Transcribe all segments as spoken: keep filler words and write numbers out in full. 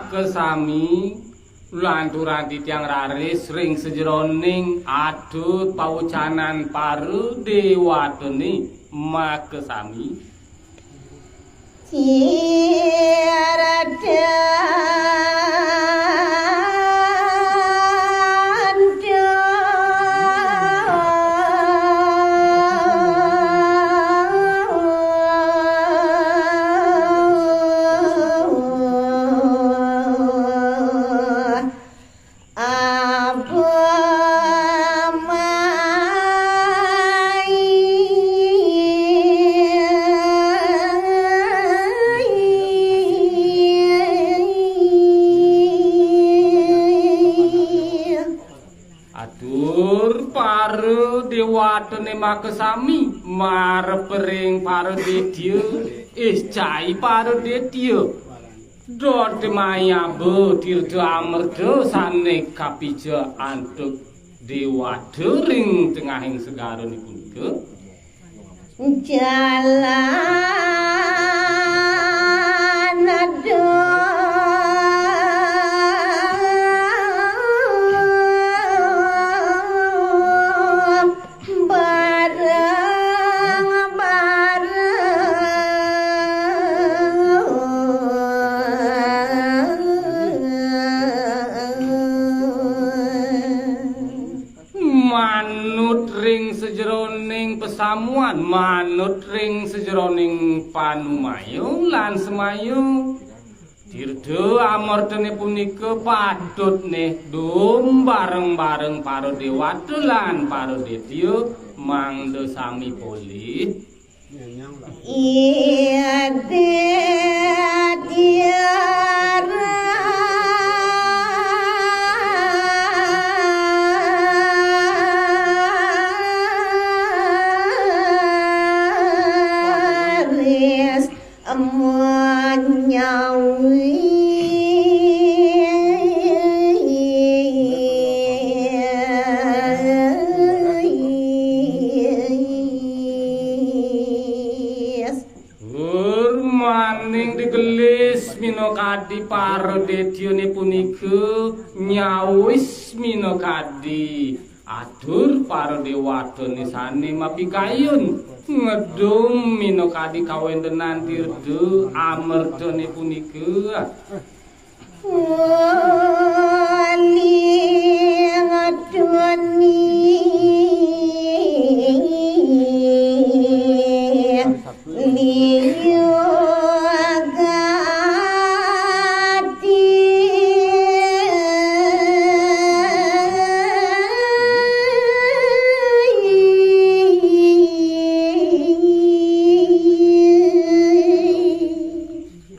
Makasami lanturan titiang raris ring sajeroning atur pawecanan para dewatane makasami. Atur para dewatane makasami, marep ring para dedya, ih cai para dedya. Dot mayaba tirta amerta sane kapija antuk dewata ring tengahing segarane punika. Jalan aduh bareng-bareng. Manut ring sajeroning pasamuan, manut ring sajeroning panumaya lan semaya. Tirta amertane punika patut nih dum bareng-bareng para dewata lan para detya mangda sami polih. Iya, Tur maning digelis minakadi para detyane punika nyawis minakadi atur para dewatane sane mapikayun ngedum minakadi kawentenan tirta amertane punika.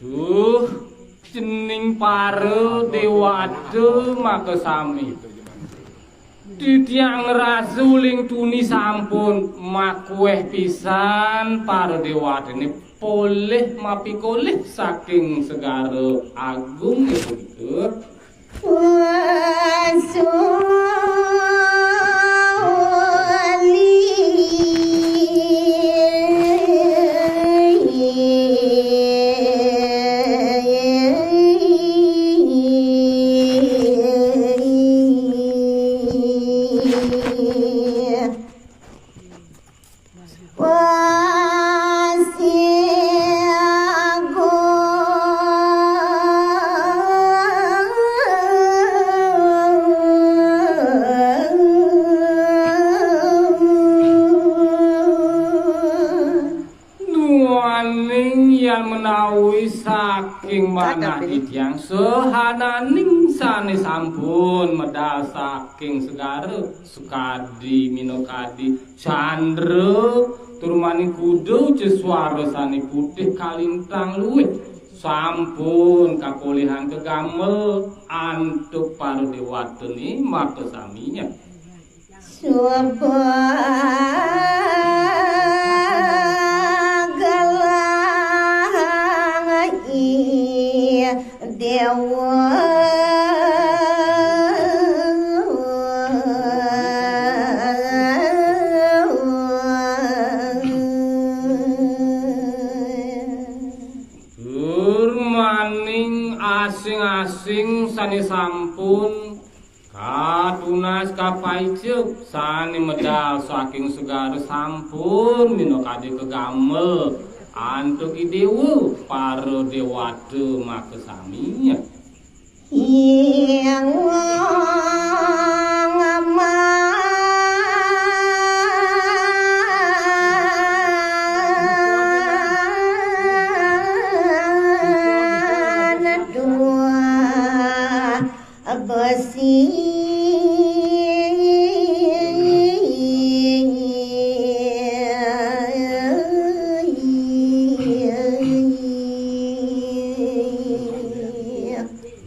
Duh, cening para dewata makasami. Titiang ngrasa uling tuni sampun makueh pisan para dewatane polih mapikolih saking segara agung punika. Nuaning yan menawi saking manah titiang sahananing sane sampun medal saking segara, sukadi minakadi candra, tur maning kuda ciswara sane putih kalintang luwih, sampun kakolihang kagamel antuk para dewatane makasaminya. Subagalang i dewa. Tur maning asing-asing Sané sampun katunas kapaicep, sané medal saking segara sampun minakadi kagamel antuk I Déwa para déwata makasami. Ing aman tuah besi.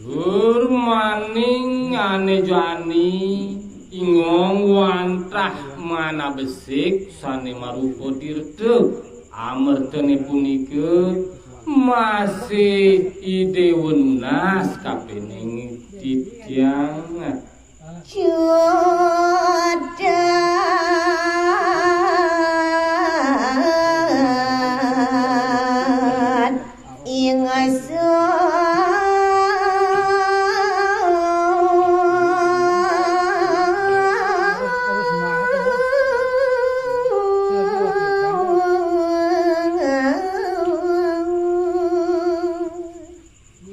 Tur maning ané jani ingong wantah manah besik sané marupa tirta. Amertané punika masih I Déwa nunas kapining titiang. Cutet ing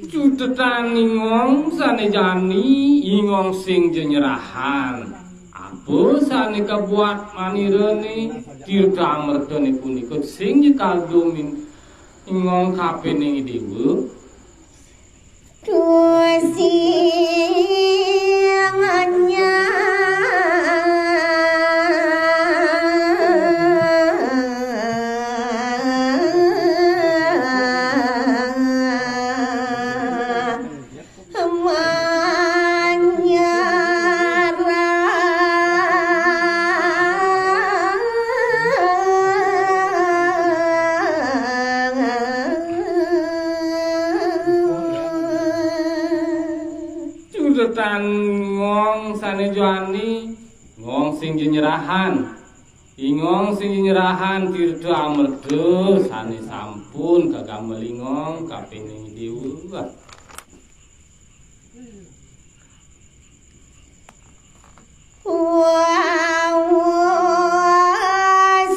Cutetan ingong sané jani, ingong sing ja nyerahan. Apa sané kabuat manirané, tirta amertané punika sing ja kaldumin ingong kapining I Déwa. Tusing anyar. Manyarang. Cutetan ngong sané jani, ngong sing ja nyerahan. Ingong sing ja nyerahan tirta amerta sané sampun kagamel ingong kapining I Déwa. Wau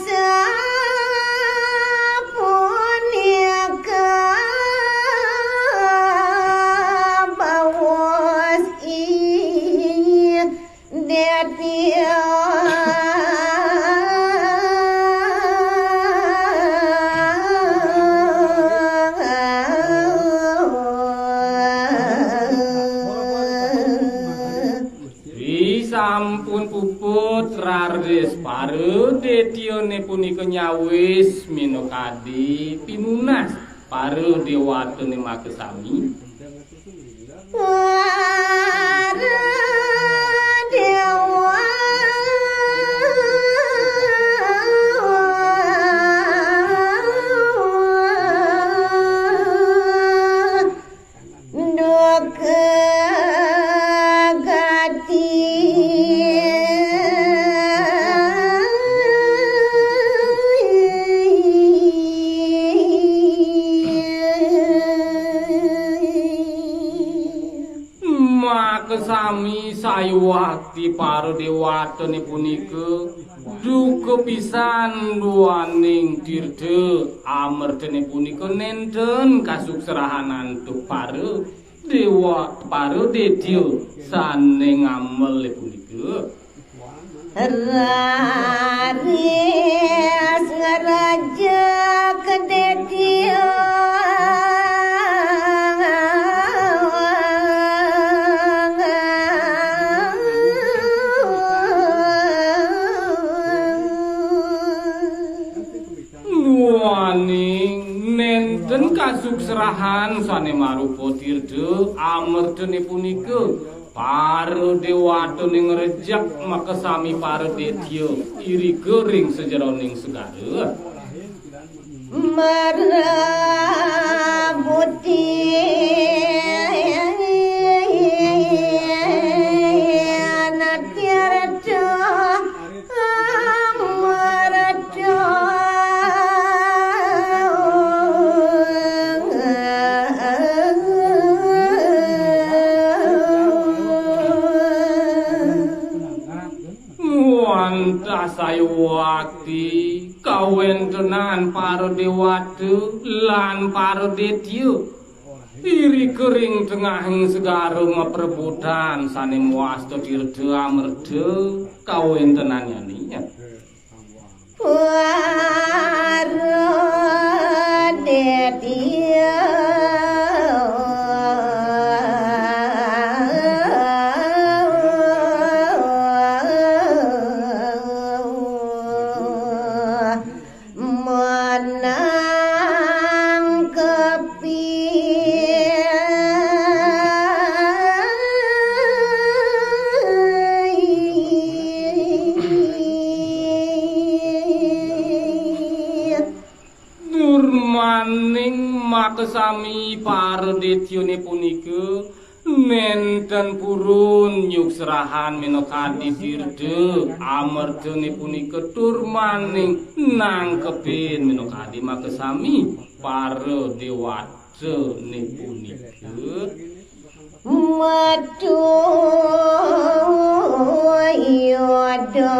sapunika baos I Déwa. Ri sampun puput raris para détyané punika nyawis minakadi pinunas para déwatané makasami. Para déwa. Duka gati. Makasami sayuwakti para déwatané punika duka pisan duaning tirta amertané punika nénten kasukserahan antuk para déwa, para détya sané ngamel punika. Raris ngrejek détya. Duaning nénten kasukserahan sané marupa tirta amertané punika, para déwatané ngrejek makasami para détya irika ring sajeroning segara. Marabuti tirta amerta. Sayuwakti kawéntenan para déwata lan para détya irika ring tengahing segara maprebutan sané mawasta tirta amerta kawéntenannyané. Para détya manangkepi. Tur maning makasami para détyané punika nénten purun nyuksrahan minakadi tirta amertané punika tur maning nangkepin minakadi makasami para déwatané punika. Metu yuda.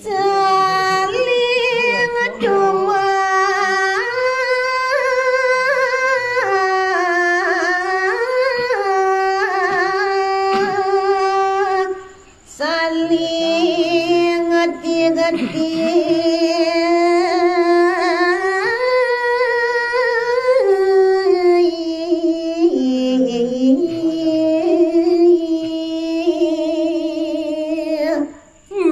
Saling tumbas, saling ngerti-ngerti.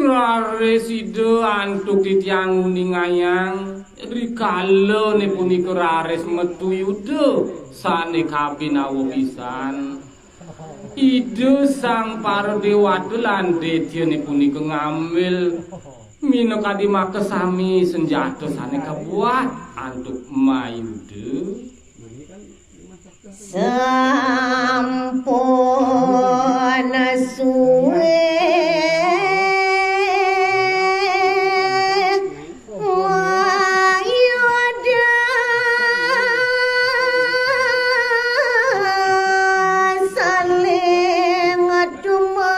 Raris Ida antuk titiang nguningayang, rikalané punika raris metu Yuda sané kabinawa pisan. Ida Sang Paradéwata lan détyané punika ngambil minakadi makasami senjata sané kabuat antuk Mayuda. Sampun suwe mayuda saling tumbas.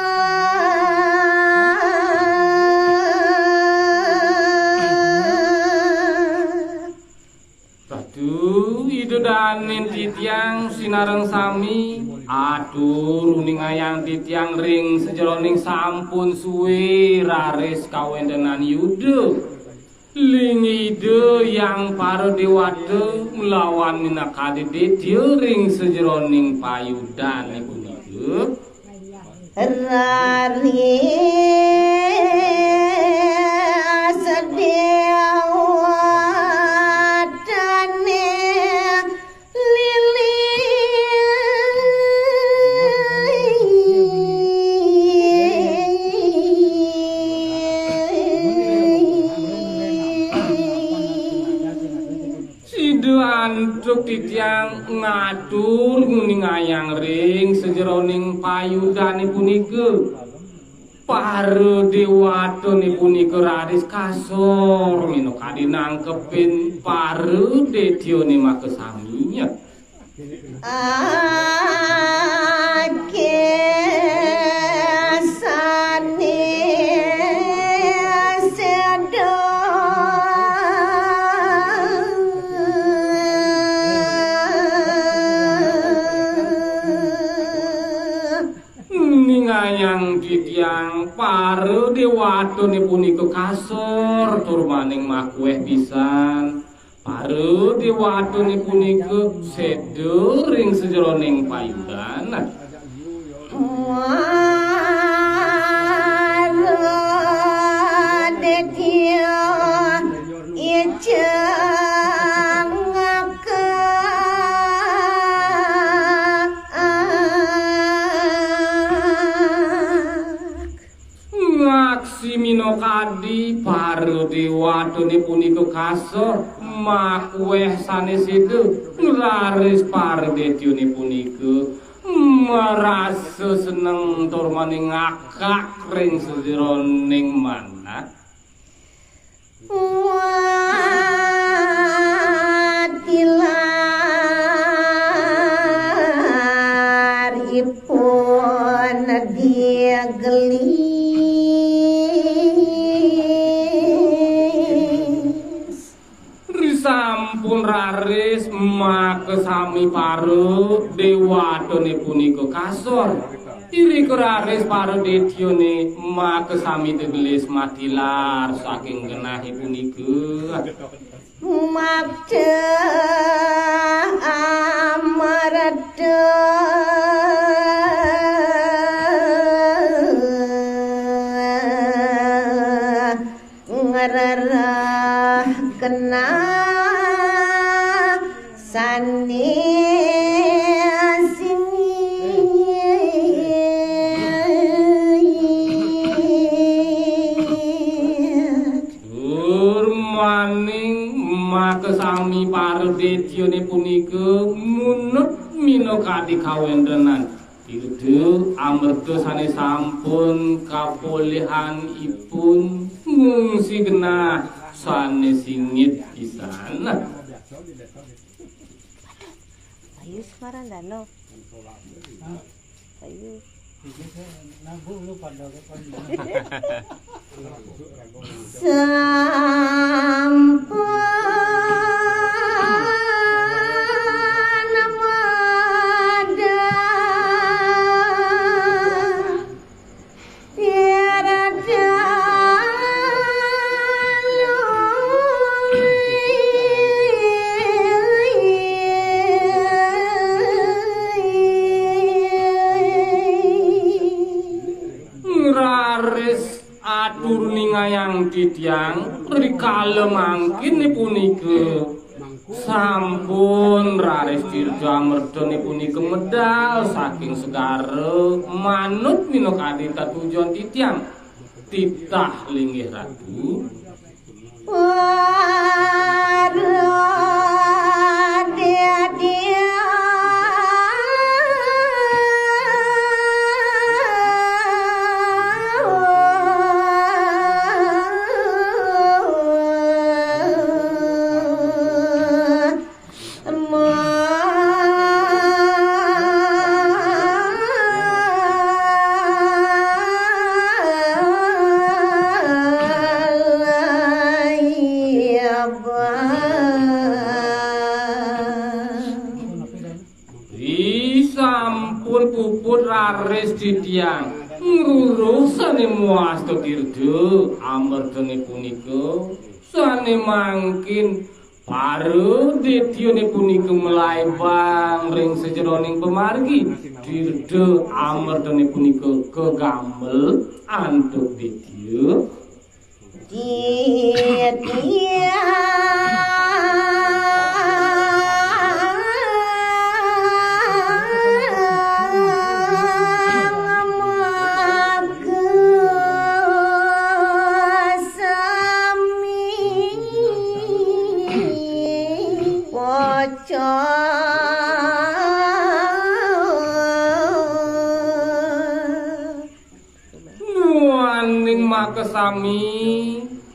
Ratu, Ida danin titiang sinareng sami, atur uningayang titiang ring sajeroning sampun suwe raris kawéntenan Yuda. Ling Ida Hyang Paradéwata nglawan minakadi détya ring sajeroning payudan punika. Raris déwatané lili. Sida antuk titiang ngatur nguningayang ring sajeroning payudané punika. Para déwatané punika raris kasor minakadi nangkepin para détyané makasami. Akeh sané seda. Ningayang titiang para déwatané punika kasor tur maning makuéh pisan. Para déwatané punika séda ring sajeroning payudan. Wara détya ijeng ngakak. Ngaksi minakadi para déwatané punika kasor, makuéh sané séda, raris para détyané punika marasa seneng tur maning ngakak ring sajeroning manah. Watilar ipun digelis. Risampun raris makasami para dewatane punika kasor. Irika raris para detyane makasami digelis matilar saking genahe punika. Makta amarta ngrereh genah sane singit. Tur maning makasami para detyane punika munut minakadi kawéntenan. Tirta amerta sane sampun kapolihanipun ngungsi genah sane singit pisan. Ayo Semarandano. Ayo. Sampun madang. Raris atur ningayang titiang, rikala mangkin punika sampun raris tirta amertane punika medal saking segara manut minakadi katujon titiang. Titah linggih Ratu. Para dewa. Ri sampun puput raris titiang ngruruh sane muasta tirta amertane punika, sane mangkin para detyane punika malaibang ring sajeroning pamargi, tirta amertane punika kagamel antuk detya. Titiang makasami pocong. Muaning makasami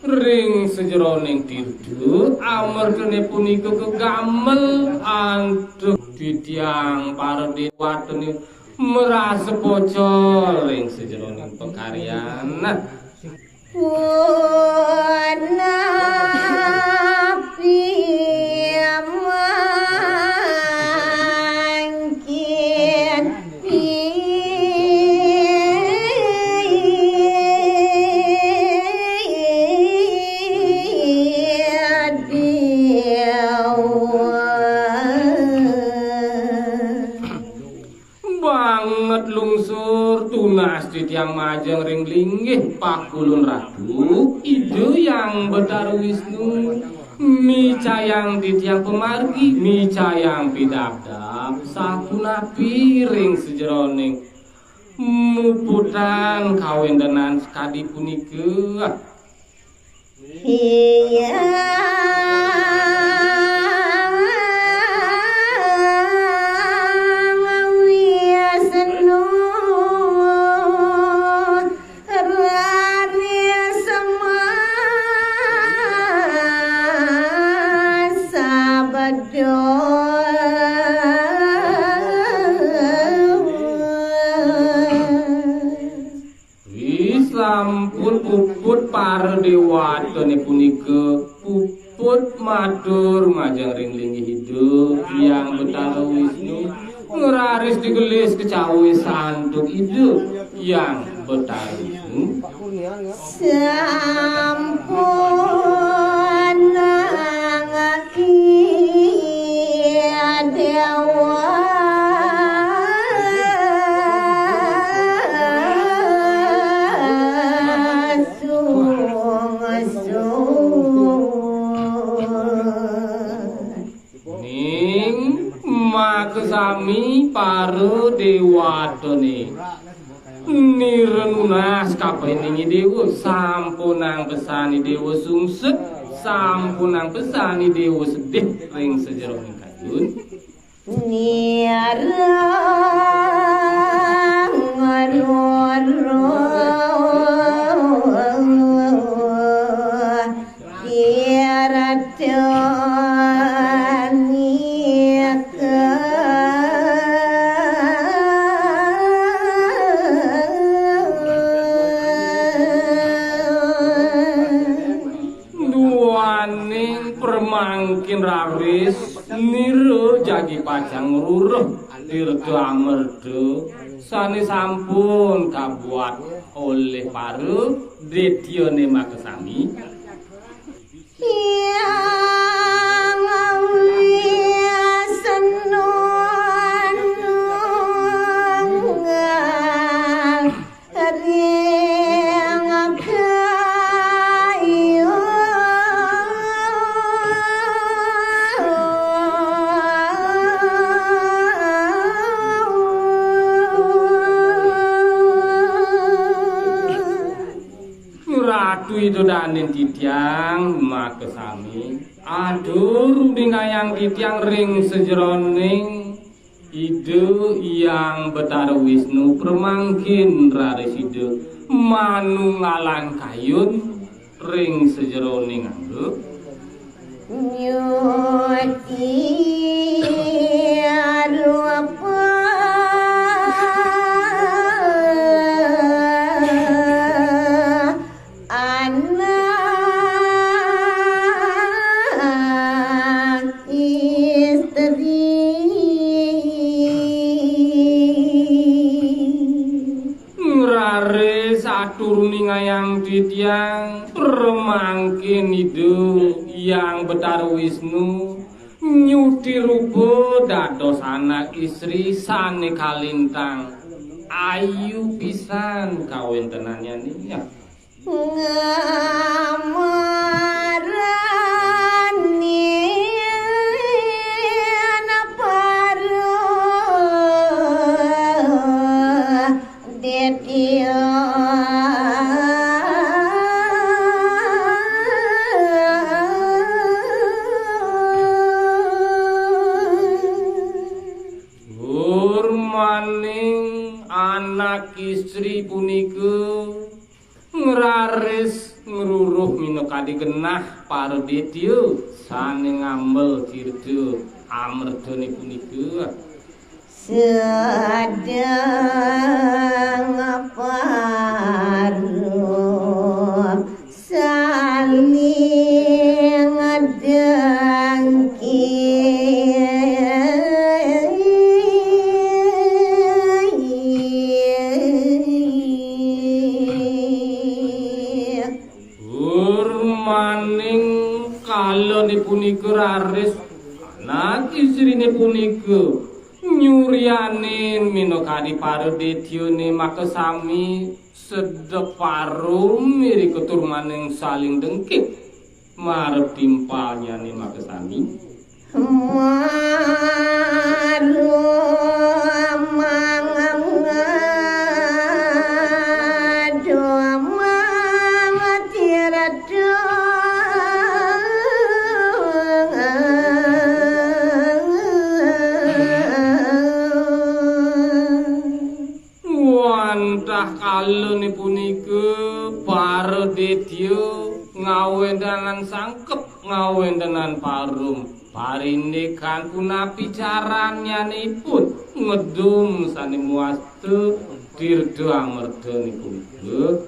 ring sajeroning tirta, amertane punika kagamel antuk titiang para dewatane marasa pocol ring sajeroning pakaryan. Punapi mangkin Banget lungsur tunas titiang majeng ring linggih pakulun Ratu, Ida Hyang Betara Wisnu, micayang titiang pamargi, micayang pidabdab, sapunapi ring sajeroning muputan kawentenan sakadi punika. Hyang Wisnu rari semar. Sampun puput para dewatane punika, puput matur majeng ring linggih Ida Hyang Betara Wisnu, ngraris digelis kecawisan antuk Ida Hyang Betara Wisnu. Sampun nangaki dewa sungsun. Ning makasami para dewatane. Nira nunas kapining Idewa, sampunang pesan Idewa sungsut, sampunang pesan Idewa sedih ring sajeroning kayun. Nira ngruru Duaning pramangkin raris nira jagi pacang ngruruh tirta amerta sane sampun kabuat olih para detyane makasami. Hyang Wisnu nunggah ring kayu. Ratu Ida danin titiang makasami. Atur uningayang titiang ring sajeroning Ida Hyang Betara Wisnu pramangkin raris Ida manunggalang kayun ring sajeroning angga. Nyuci rupa anak istri. Ngraris atur uningayang titiang, pramangkin Ida Hyang Betara Wisnu nyuti rupa dados anak istri sane kalintang, ayu pisan kawentenannyané. Ngamarani para detya. Durmaning anak istri punika ngraris ngruruh minakadi genah para detya sane ngamel tirta amrtane punika. Sedeng paruh saling dengki. Durmaning kalane punika raris anak istrine punika nyuryanin minakadi para detyane makasami sedek parum irika turmaning saling dengki marep timpalnyane makasami. Maru mangadu mamatiradu. Wantah kalane punika para detya ngawentenan sangkep, ngawentenan parum. Parindikan punapi caranyanipun ngedum sane muasta tirta amertane punika.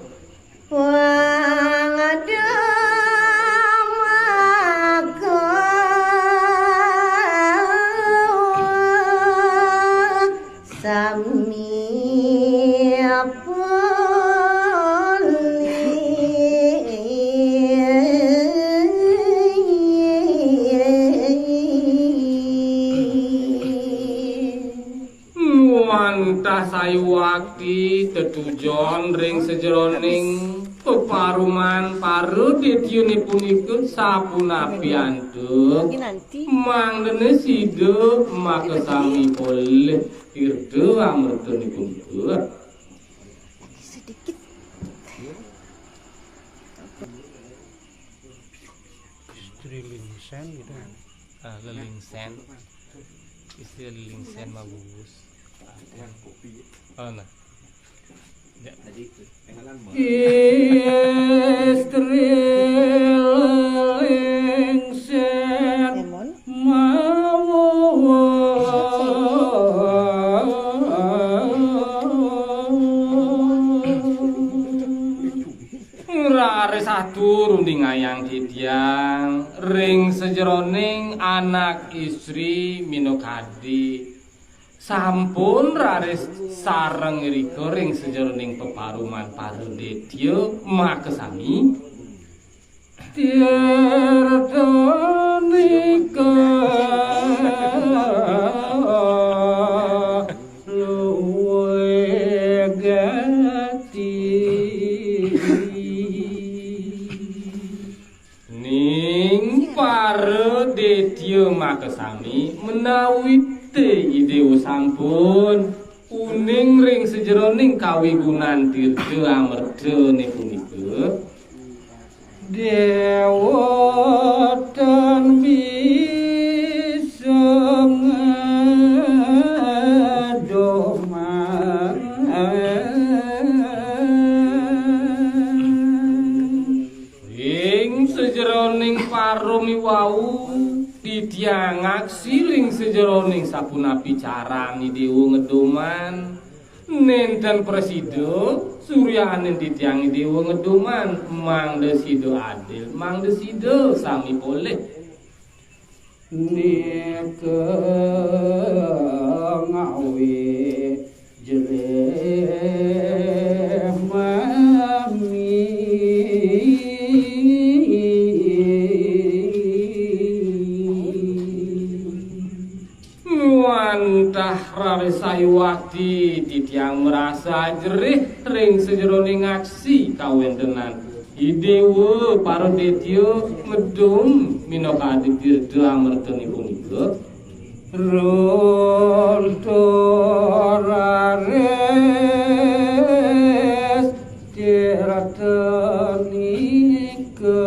Sakti tetujon ring sajeroning peparuman para detyane punika sapunapi antuk, mangdane sida makasami polih tirta amrtane punika. Istri Lingsen gitu. Ah, Lelingsen. Istri Lelingsen mabubus. Oh, nah. Ya. Istri Lelingsen mawon. Raris atur uningayang titiang ring sajeroning anak istri minakadi. Sampun raris sareng irika ring sajeroning peparuman para detya makasami. Tirta nika luwih gati. Ning para detya makasami, menawi te Idewa sampun uning ring sajeroning kawigunan tirta amrtane punika, Dewa tan bisa ngadoman. Ing sajeroning parum iwau, titiang aksi ring sajeroning sapunapi carane Dewa ngedoman. Nenten prasida, suryaning titiang Dewa ngedoman, mangda sida adil, mangda sida sami polih. Nika ngawi jerih mami. Wantah raris sayuwakti titiang marasa jerih ring sajeroning aksi kawentenan Idewa Paradetya ngedum minakadi tirta amrtane punika. Runtuh raris tirta nika.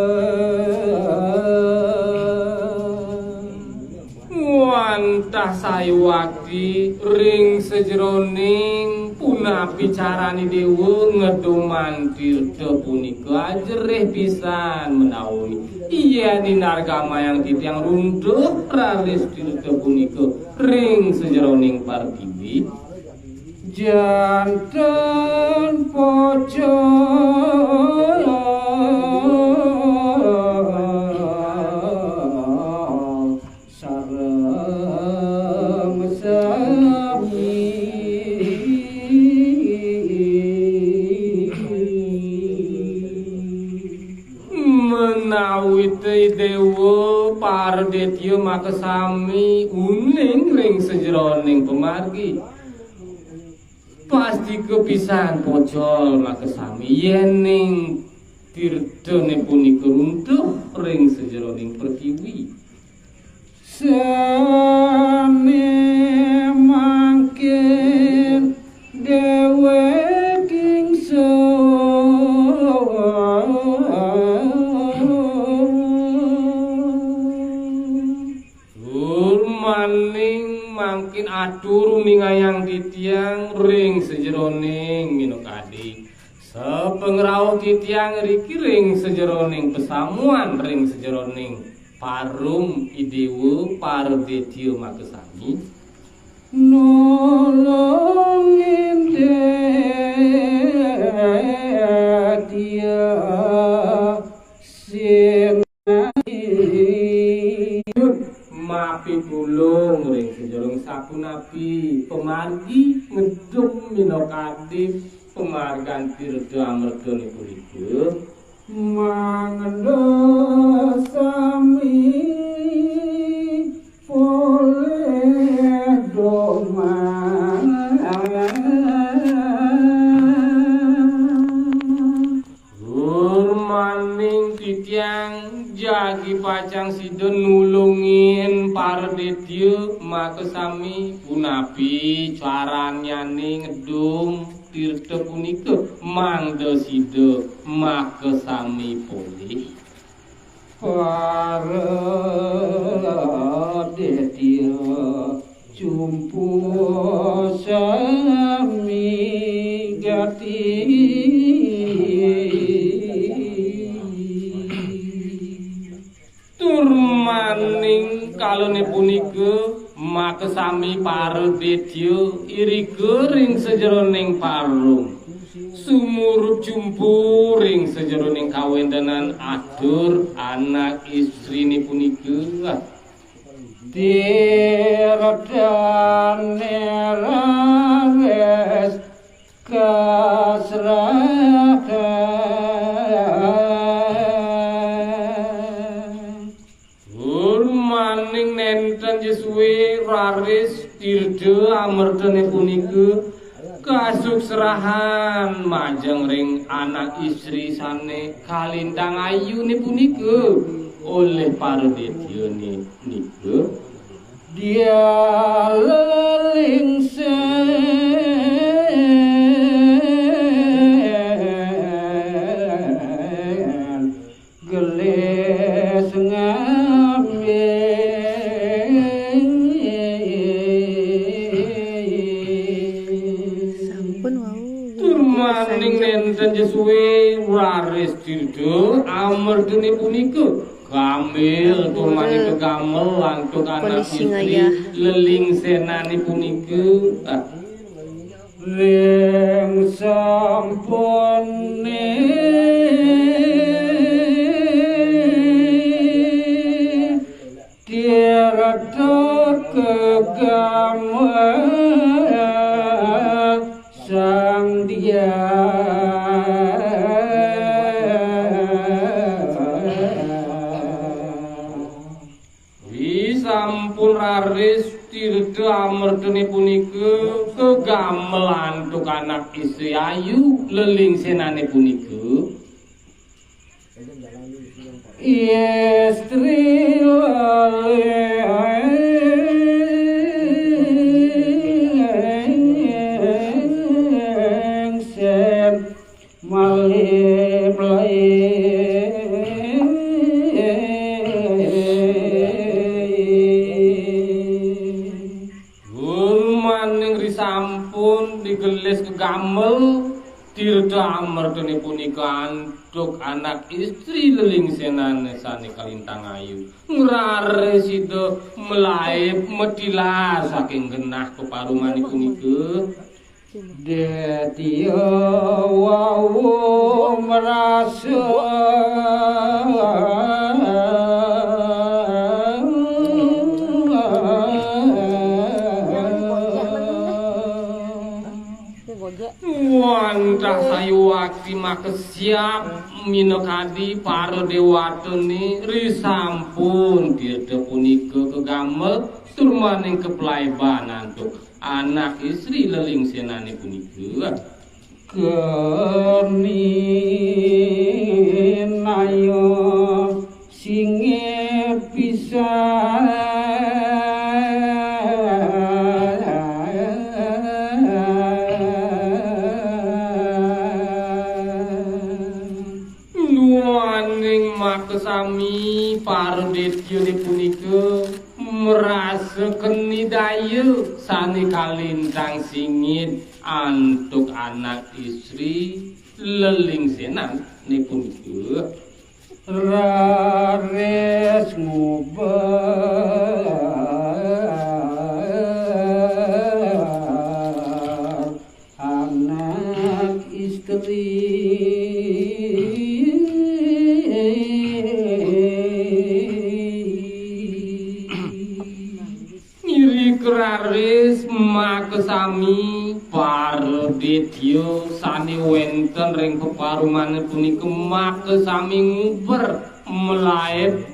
Wantah sayuwakti ring sajeroning punapi carane Dewa ngeduman tirta punika ajerih pisan menawi yen inargamayang titiang runtuh raris tirta punika ring sajeroning partiwi. Janten pocol sareng sami. Menawi te Dewa Paradetya makasami uning ring sajeroning pamargi. Pastika pisan pocol makasami yening tirtane punika runtuh ring sajeroning pertiwi. Sane mangkin dewek ingsun. Tur maning mangkin atur uningayang titiang ring sajeroning minakadi. Sapangrauh titiang riki ring sajeroning pasamuan ring sajeroning parum Idewa Paradetya makasami. Nulungin Detya sin mapitulung ring sajeroning sapunapi pamargi ngedum minakadi pamargan tirta amrtane punika. Mangda sami polih doman. Jagi pacang sida nulungin para détya makasami, punapi caranyane ngedum tirta punika mangda sida makasami polih. Para détya jumpu sami gati. Tur maning kalane punika, makasami para détya irika ring sajeroning parung. Sumurup jumpu ring sajeroning kawentenan atur anak istrine punika. Tiradane raris kasrahan. Tur maning nenten jesuwe raris tirta amertane punika kasuksrahan majeng ring anak istri sane kalintang ayune punika olih para detyane nika. Dia lelingsen gelis ngambil. Sampun wau. Tur maning nenten jesuwe raris tirta amertane punika. Kambil tur maning kegamel antuk anak istri lelingsenane punika. Ah. Ring sampune tirta kegamel Sang Diah. Ri sampun raris tirta amertane punika kegamel antuk anak istri ayu lelingsenane punika. Istri lelingsen malih mlayu. Tur maning risampun digelis kegamel tirta amertane punika antuk anak istri lelingsenan sane kalintang ayu. Ngrare sida mlaib metilar saking genah peparumane punika. Detya wau merasa wantah sayuwakti makesiab minakadi para dewatane risampun tirta punika kegamel tur maning keplaiban antuk anak istri lelingsenane punika. Keninaya singit pisan. Nuaning makasami para detyane punika marasa keni daya sane kalintang singit antuk anak istri lelingsenane punika. Raris nguber anak istri. Ngiri keraris makasami para detya sane wenten ring peparumane punika makasami nguber mlaib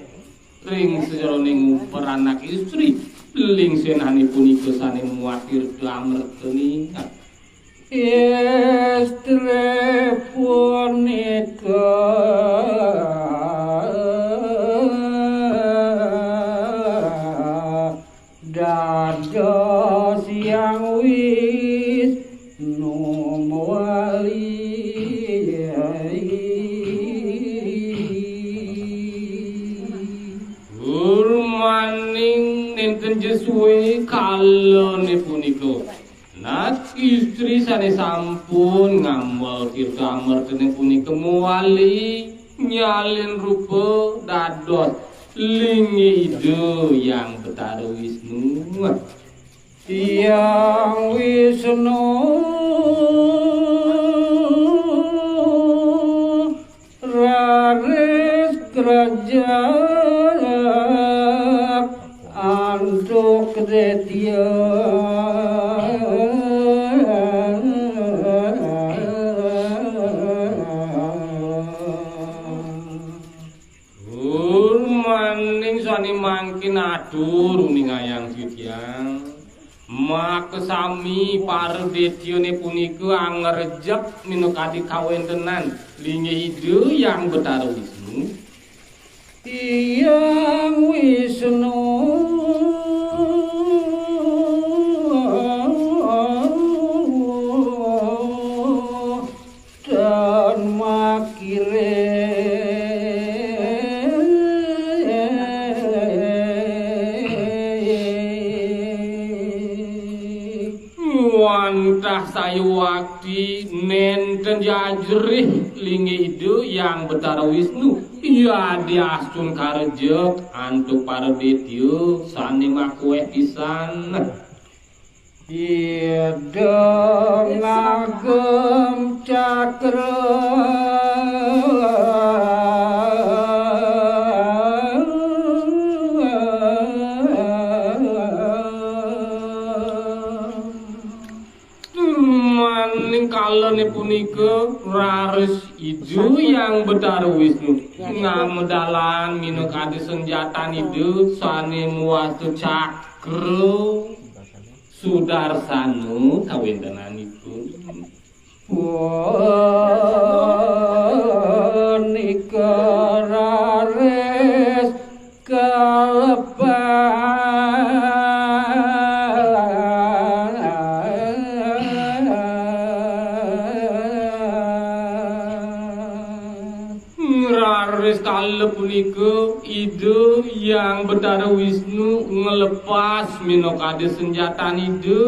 ring sajeroning nguber anak istri lelingsenane punika sane muat tirta amertane. Istri punika Ten jesué kalane punika, nat istri sane sampun ngamel tirta amertene punika mawali nyalin rupa dados linggih Ida Hyang Betara Wisnu. Hyang Wisnu raris krajak antuk detya. Tur maning sane mangkin atur uningayang titiang. Makasami paradetyane punika angrejep minakadi kawentenan linggih Ida Hyang Betara Wisnu. Hyang Wisnu tan makiring. Wantah sayuwakti nenten jajrih linggih Ida Hyang Betara Wisnu, yadiastun karejek antuk paradetya sane makueh pisan. Ida ngagem cakra. Maning kalane punika raris Ida Hyang Betara Wisnu ngamedalan minakadi senjatan Ida sane mawasta cakra. Sudarsana kawentenanipun. Punika raris kalepas. Raris kala punika Ida Hyang Betara Wisnu nglepas minakadi senjatan Ida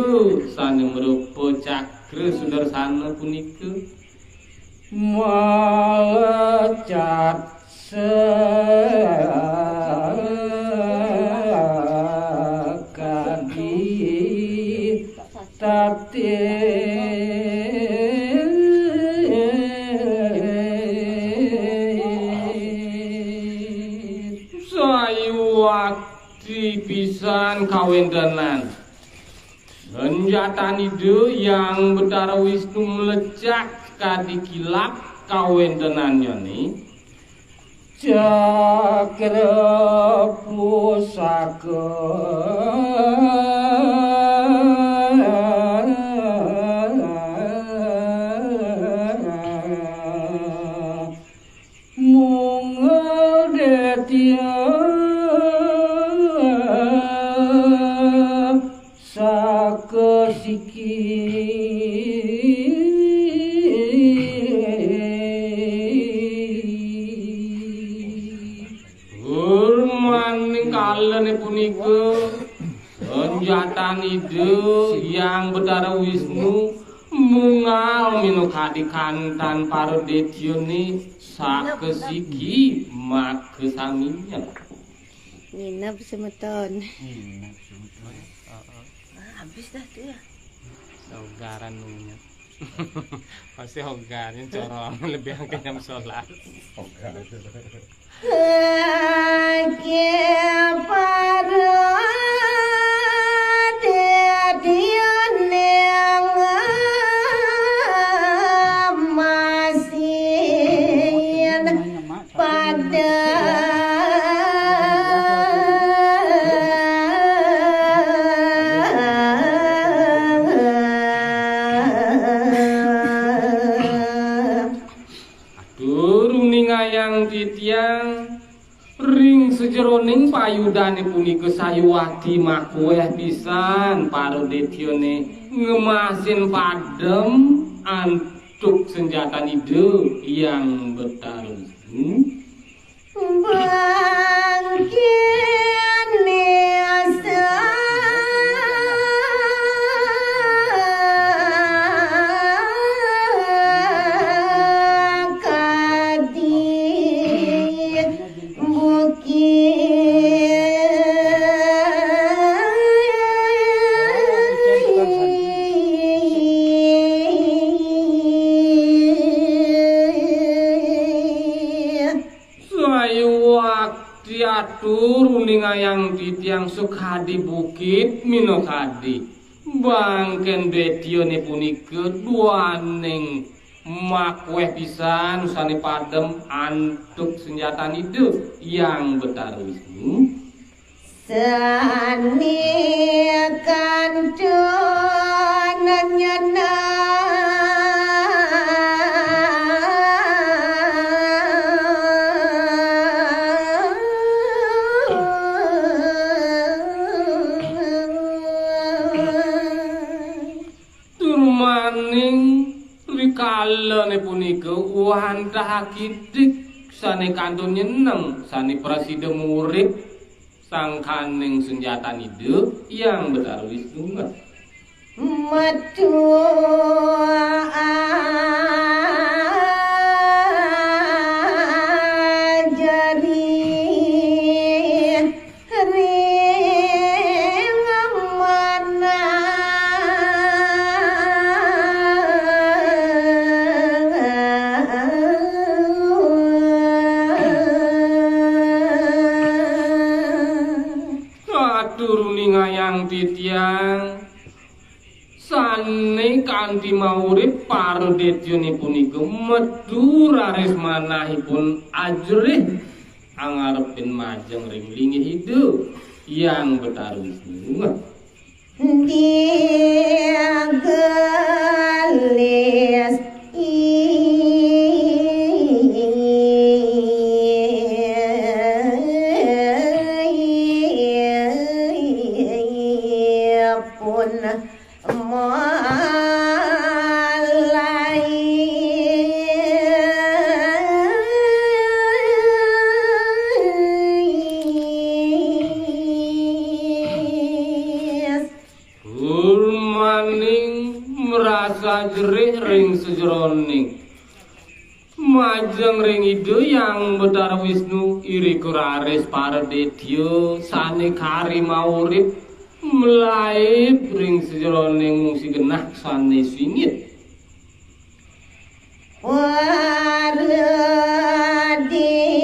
sane marupa cakra sudarsana punika. Malecat sakadi tatit. Sayuwakti pisan kawentenan. Senjatan Ida Hyang Betara Wisnu mlecak kadi kilap kawentenannyane. Cakra pusaka. Mungel detya saka siki. Tur maning kalane punika, senjatan Ida Hyang Betara Wisnu mungal minakadi kantan paradetyane saka siki makasaminya. Nginep semeton. Nginep semeton. Heeh. Ah, habis dah tuh ya. Saugaran nginep. Pasti hogar, ini corong, lebih angkat jam sholat. Hogar. Lagi pada dia dia nang masin pada. Tur uningayang titiang, ring sajeroning payudane punika sayuwakti makuweh pisan paradetyane ngemasin padem antuk senjatan Ida Hyang Betara Wisnu. Bangkine Ayu wakti atur uningayang titiang sakadi bukit minakadi. Bangkén détyané punika duaning makwéh pisan sané padem antuk sanjatan Ida Hyang Betara Wisnu. Sané kantun nyeneng. Tur maning rikalané punika wantah akidik sané kantun nyeneng, sané prasida murip sangkaning sanjatan Ida Hyang Betara Wisnu. Metu ajari ring manah. Atur uningayang titiang sané kanti maurip paradétyané punika metu raris manahipun ajrih angarepin majeng ring linggih Ida Hyang Betara Wisnu. Dia gelis ipun malai. Tur maning marasa jerih ring sajeroning majeng ring Ida Hyang Betara Wisnu, irika raris paradétya sané kari maurip, malaib ring sajeroning ungsi genah sané singit. Para déwata.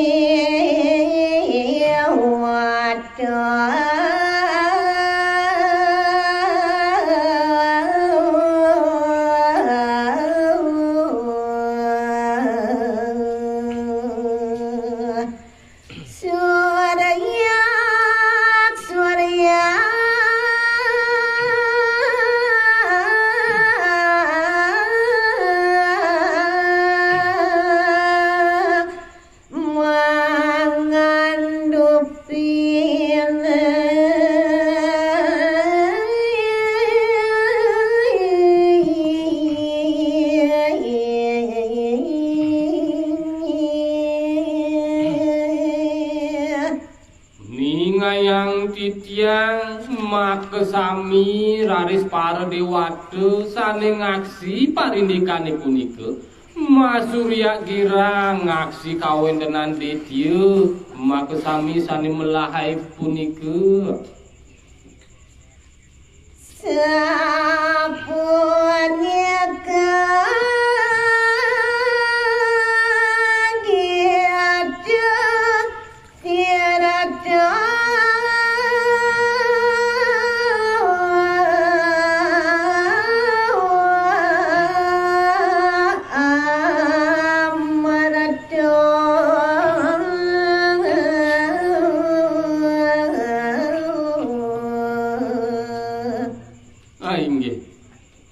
Surya, surya. Mangandupin. Ningayang titiang makasami raris para déwata sané ngaksi parindikané punika, masurya girang ngaksi kawéntenan détya makasami sané melahaé punika. Sapunika gatra tirata. Amarata. Ah, inggih.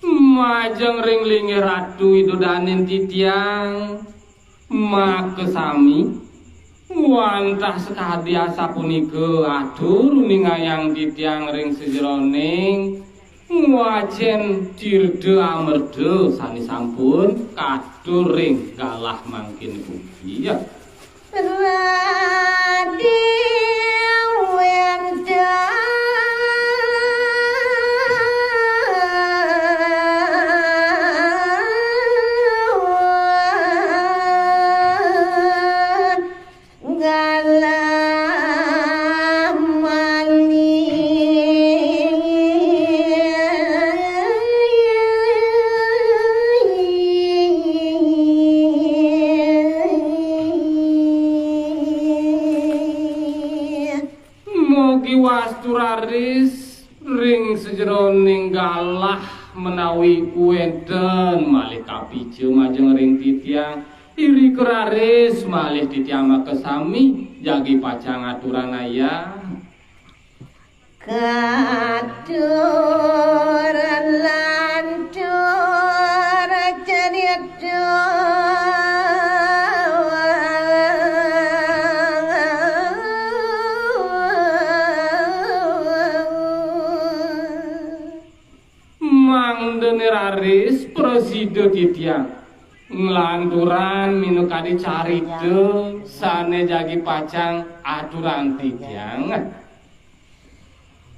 Majeng ring linggih Ratu Ida Dané titiang makasami. Wantah sakadi asapunika atur uningayang titiang ring sajeroning ngwacén tirta amerta sané sampun katur ring galah mangkin punika. Radi wénten galah malih. Iwastu raris ring sajeroning galah menawi wenten malih kapica majeng ring titiang, irika raris malih titiang makasami jagi pacang aturang ayah. Katur lantur cerita. Mangdane raris prasida titiang nglanturang minakadi carita sane jagi pacang aturang titiang.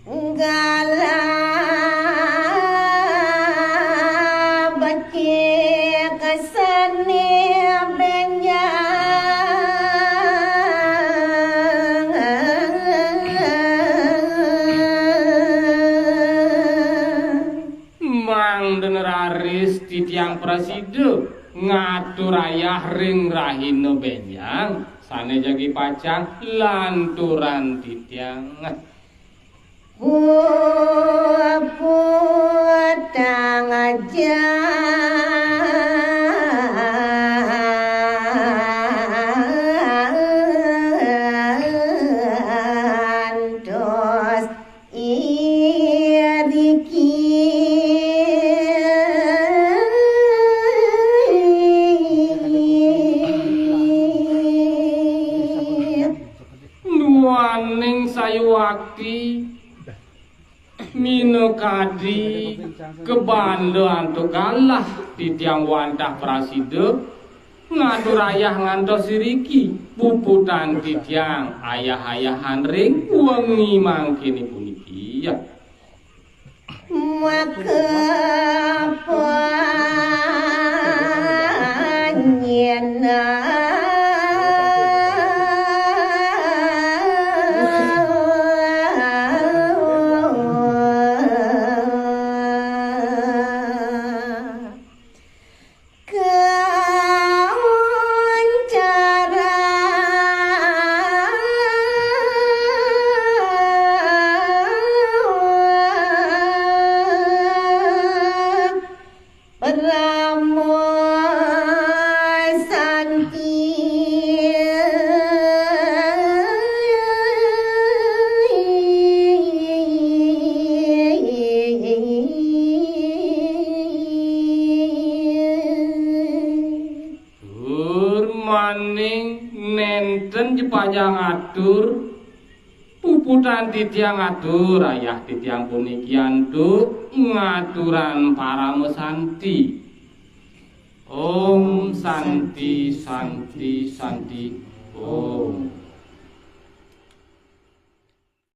Galah becik seni benjang. Mangdane raris titiang prasida ngatur ayah ring rahina benjang sane jagi pacang lanturang titiang. Puputang jantos iriki. Duaning sayuwakti minakadi kabanda antuk galah titiang wantah prasida ngatur ayah ngantos iriki puputang titiang ayah-ayahan ring wengi mangkene puniki. Maka panjenengan Tur maning nenten ja pacang atur, puputang titiang atur ayah titiang puniki antuk ngaturang parama santi. Om Santi, Santi, Santi, Om.